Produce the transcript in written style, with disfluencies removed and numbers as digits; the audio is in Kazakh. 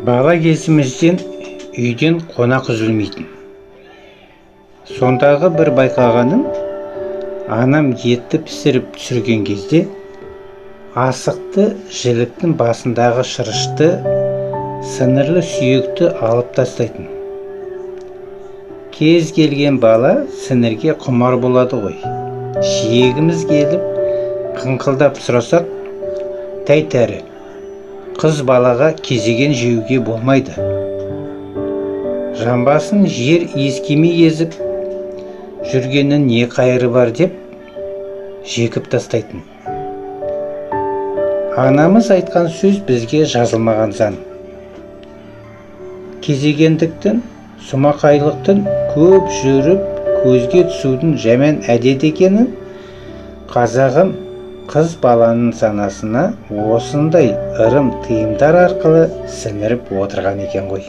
Бала кезімізден үйден қонақ үзілмейтін. Сондағы бір байқағаным, анам етті пісіріп түсірген кезде асықты жіліктің басындағы шырышты, сіңірлі сүйекті алып тастайтын. Кез келген бала сіңірге құмар болады ғой. Жегіміз келіп, қыңқылдап сұрасақ, тәй-тәрі, қыз балаға кезеген жеуге болмайды. Жамбасын жер иіскемей езіп жүргеннің не қайыры бар деп жекіп тастайтын. Анамыз айтқан сөз бізге жазылмаған заң. Кезегендіктің, сұмақайлықтың, көп жүріп көзге түсудің жаман әдет екенін қазағым қыз баланың санасына осындай ырым тыйымдар арқылы сіңіріп отырған екен ғой.